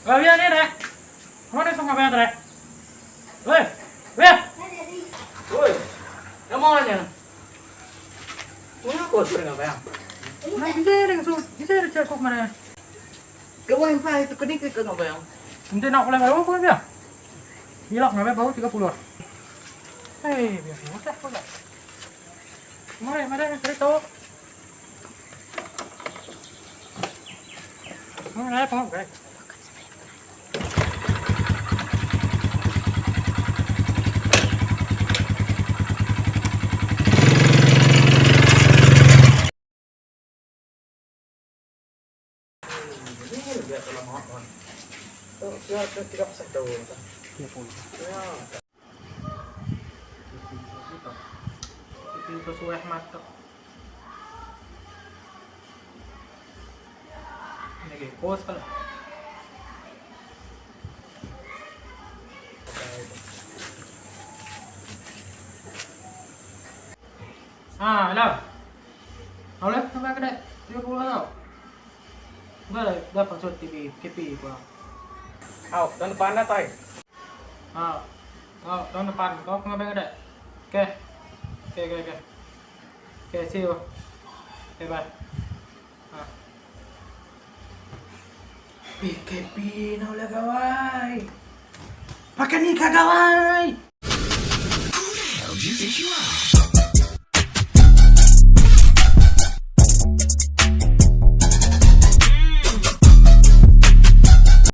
Weh biar ni deh. Nama deh sungai biar deh. Weh. Weh. Oi. Nama nya? Punya ko sudah ngabang. Nah, bisa deh su, bisa deh cek kok mana. Kau yang tu kini ke ngabang. Nanti nak boleh baru kau biar. Bilak ngabang baru 30. Hei, biar susah kau dah. Mari, mari, cerita. Mari, mari, Sesuai mata. Ini pos pala. Ah, hello. Hello, sampai ke dek. 30 tau. Enggak, dah pasal TV KP gua. Au, tahun depan lah tay. Ah. Oh, tahun depan kau ngapain ke dek? Okay. Okay, okay, okay. Okay, see you. Okay, bye. Ah. PKP na ulah gawai. Pakai ni kagawai. Who the hell do you think you are?